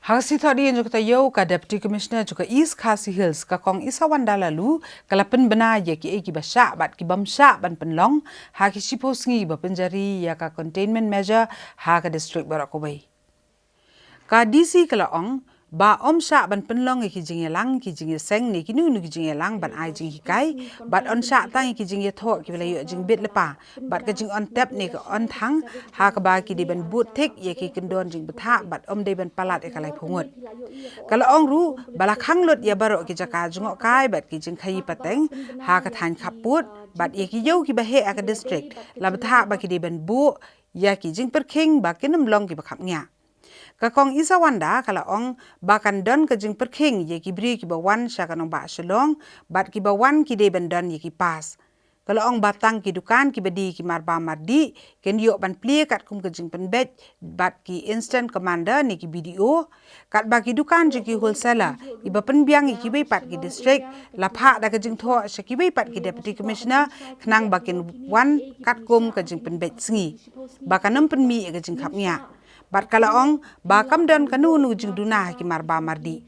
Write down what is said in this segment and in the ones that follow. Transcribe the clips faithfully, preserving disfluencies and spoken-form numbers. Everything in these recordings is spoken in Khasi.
Ha ka sngi Thohdieng jong ka taïew, ka Deputy Commissioner jong ka East Khasi Hills, ka Kong Isawanda Laloo, ka la pynbna ïa kiei kiba shah bad ki bym shah ban pynlong ha ki shiphew sngi ba pynjari ïa ka containment measure ha ka district baroh kawei. Ka D C ka la ong ba ym shah ban pynlong ïa ki jingïalang, ki jingïaseng ne kino kino ki jingïalang ban ai jinghikai, bad yn shah tang ïa ki jingïathoh kiba la ïoh jingbit lypa bad ka jingyn tep ne ka yn thang, ha kaba ki dei ban bud thik ïa ki kyndon jingbthah bad ym dei ban palat ïa ka laiphew ngut. Ka la ong ruh ba la khang lut ïa baroh ki jaka jngohkai bad ki jingkhaïi pateng ha ka thaiñ khappud bad ïa ki ïew kiba heh ha ka district, la bthah ba ki dei ban buh ïa ki jingpyrkhing ba kin ym long kiba khapngiah. Ka Kong Isawanda ka la ong ba kan don ka jingpyrkhing ïa ki briew kiba wan sha ka nongbah Shillong bad kiba wan ki dei ban don ïa ki pass. Ka la ong ba tang ki dukan kiba die ki marbam mardih kin ïoh ban plie katkum ka jingpynbeit bad ki instant commander ne ki B D O, katba ki dukan jong ki wholesaler kiba pynbiang ïa kiwei pat ki district la phah da ka jingthoh sha kiwei pat ki Deputy Commissioner khnang ba kin wan katkum ka jingpynbeit sngi, ba kan ym pynmih ïa ka jingkhapngiah. Bad ka la ong ba kam don kano kano jingduna ha ki marbam mardih.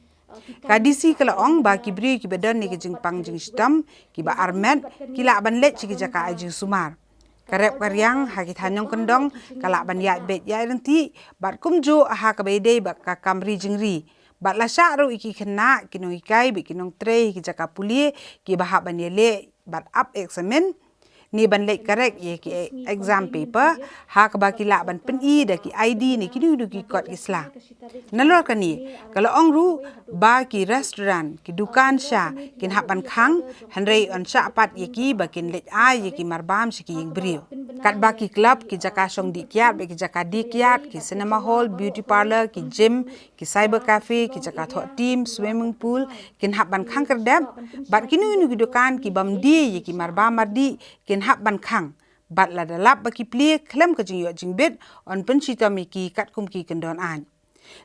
Ka D C ka la ong ba ki briew kiba don ïa ka jingpang jingshitom kiba armet ki lah ban leit sha ki jaka ai jingsumar. Ka rep ka riang ha ki thaiñ nongkyndong ka lah ban ïaid beit ïaid ryntih bad kumjuh ha kaba ïadei bad ka kam ri jingri. Bad la shah ruh ïa ki khynnah, ki nonghikai bad ki nongtrei ha ki jaka pule kiba hap ban ïaleh bad ap eksamin ne ban leit correct ïa ki exam paper, ha kaba ki lah ban pyni da ki I D ne kino kino ki kot ki sla. Nalor kane, ka la ong ruh ba ki restaurant, ki dukan sha kin hap ban khang, hynrei yn shah pat ïa ki ba kin leit ai ïa ki marbam sha ki ïing briew. Katba ki club, ki jaka shong dih kiad bad ki jaka die kiad, ki cinema hall, beauty parlour, ki gym, ki cyber cafe, ki jaka thoh team, swimming pool kin hap ban khang kyrdep, bad kino kino ki dukan ki bym die ïa ki marbam mardih kin hap ban khang. Bad lada lap ba ki plie khlem ka jingïoh jingbit, yn pynshitom ïa ki katkum ki kyndon aiñ.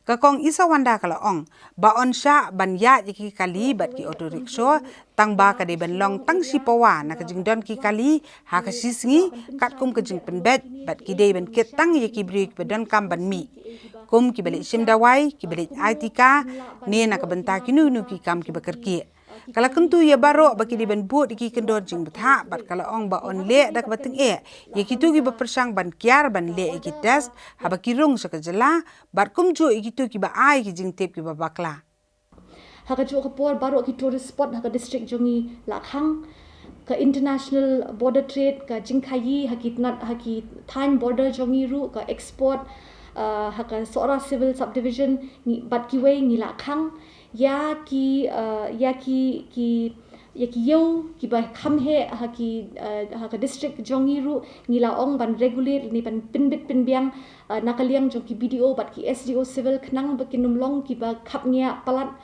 Ka Kong Isawanda ka la ong ba yn shah ban ïaid ïa ki kali bad ki auto rickshaw, tang ba ka dei ban long tang shi pawa na ka jingdon ki kali ha ka shi sngi katkum ka jingpynbeit, bad ki dei ban kit tang ïa ki briew kiba donkam ban mih, kum kiba leit shim dawai, kiba leit ai tika, ne na ka bynta kino kino ki kam kiba kyrkieh. Ka la kyntu ïa baroh ba ki dei ban bud ïa ki kyndon jingbthah bad ka la ong ba yn leh da kaba tyngeh ïa kito kiba pyrshang ban kiar ban leh ïa ki test haba ki rung sha ka jylla, bad kumjuh ïa kito kiba ai ki jingtip kiba bakla. Ha kajuh ka por baroh ki tourist spot ha ka district jong ngi la khang. Ka international border trade, ka jingkhaïi ha ki tnat, ha ki thaiñ border jong ngi ruh, ka export, uh, ha ka Sohra Civil Subdivision ngi, bad kiwei ngi la khang. Ïa ki, uh, ïa ki, ki, ïa ki ïew kiba kham heh ha ki, uh, ha ka district jong ngi ruh ngi la ong ban regulate ne ban pynbit pynbiang, uh, na ka liang jong ki B D O bad ki S D O civil khnang ba kin ym long kiba khapngiah palat.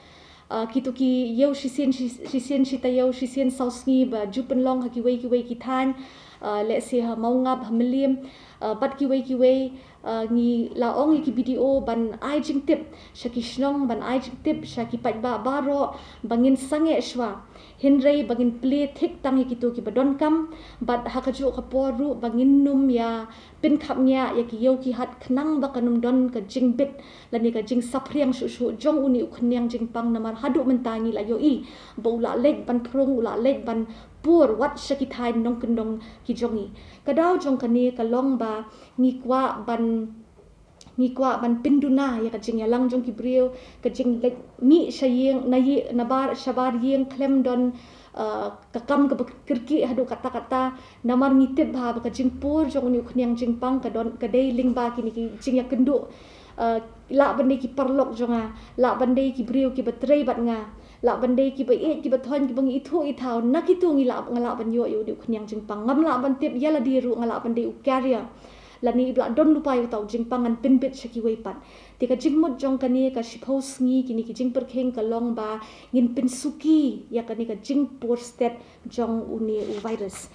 Uh, kito ki ïew shisien, shi-, shisien shi taïew, shisien saw sngi ba ju pynlong ha kiwei kiwei ki thaiñ, uh, lehse ha Mawngap, ha Mylliem, uh, bad kiwei kiwei, uh, ngi la ong ïa ki B D O ban ai jingtip sha ki shnong, ban ai jingtip sha ki paidbah baroh ba ngin sangeh shuwa, hynrei ba ngin plie thik tang ïa kito kiba donkam, bad ha kajuh ka por ruh ba ngin ym ïa pynkhapngiah ïa ki ïew ki hat khnang ba kan ym don ka jingbit lane ka jingsaphriang shuh shuh jong une u khñiang jingpang, namar haduh mynta ngi la ïohi ba u la leit ban phrung, u la leit ban pur wat sha ki thaiñ nongkyndong ki jong ngi. Ka daw jong kane ka long ba ngi kwah ban, ngi kwah ban pynduna ïa ka jingïalang jong ki briew, ka jingleit mih sha ïing, na ïing, na bar, shabar ïing khlem don, uh, ka kam kaba kyrkieh haduh katta katta, namar ngi tip bha ba ka jingpur jong une u khñiang jingpang ka don, ka dei lyngba kine ki jingïakynduh. Uh, lah ban dei ki paralok jong nga, lah ban dei ki briew kiba trei bad nga, lah ban dei kiba ïeit kiba thoiñ kiba ngi ithuh ithaw, na kito ngi lah, nga lah ban ïoh ïa une u khñiang jingpang. Ngam lah ban tip ïa lade ruh nga lah ban dei u carrier lane iba lah don lypa ïa uta u jingpang, ngan pynbit sha kiwei pat. Te ka jingmut jong kane ka shiphew sngi kine ki jingpyrkhing ka long ba ngin pynsuki ïa kane ka jingpur stet jong une u virus.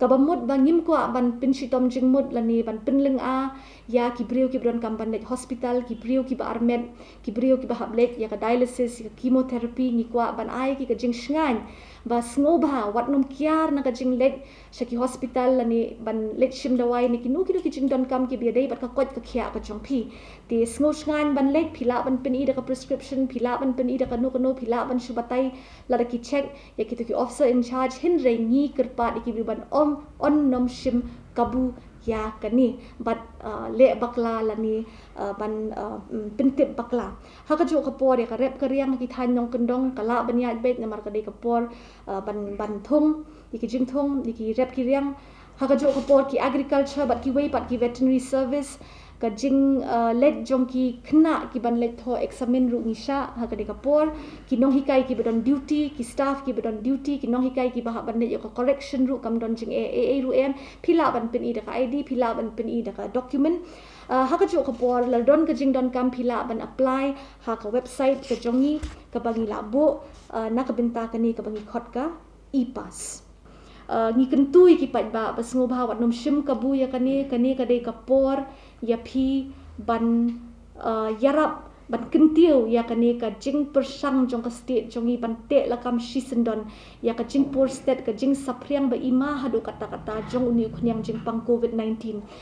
Kaba mut ba ngim kwah ban pynshitom jingmut lane ban pynlynga ïa ki briew kiba donkam ban leit hospital, ki briew kiba armet, ki briew kiba hap leit ïa ka dialysis, ïa ka chemotherapy, ngi kwah ban ai ki ka jingshngaiñ ba sngewbha wat nym kiar na ka jingleit sha ki hospital lane ban leit shim dawai ne kino kino ki jingdonkam kiba ïadei bad ka koit ka khiah ka jong phi. Te sngewshngaiñ ban leit, phi lah ban pyni da ka prescription, phi lah ban pyni da kano kano, phi lah ban shu batai lada ki check ïa kito ki officer in charge, hynrei ngi kyrpad ïa ki briew ban ym, yn nym shim kabu ïa kane bad, uh, leh bakla lane, uh, ban, uh, mm, pyntip bakla. Ha kajuh ka por ïa ka rep ka riang ha ki thaiñ nongkyndong ka lah ban ïaid beit namar ka dei ka por, uh, ban, ban thung ïa ki jingthung, ïa ki rep ki riang. Ha kajuh ka por ki agriculture bad kiwei pat ki veterinary service, ka jing, uh, leit jong ki khynnah kiban leit thoh examine ruh ngi shah ha kane ka por. Ki nonghikai kiba don duty, ki staff kiba don duty, ki nonghikai kiba hap ban leit ïa ka correction ruh kam don jingeh ei ei ruh em. Phi lah ban pyni da ka I D, phi lah ban pyni da ka document. Uh, ha kajuh ka por lada don ka jingdonkam phi lah ban apply ha ka website ka jong ngi kaba ngi lah buh, uh, na ka bynta kane kaba ngi khot ka e-pass. Uh, ngi kyntu ïa ki paidbah ba sngewbha wat nym shim kabu ïa kane, kane ka dei ka por ïa phi ban, uh, ïarap ban kyntiew ïa kane ka jingpyrshang jong ka state jong ngi ban teh lakam shisyndon ïa ka jingpur stet, ka jingsaphriang ba ima haduh katta katta jong une u khñiang jingpang covid nineteen.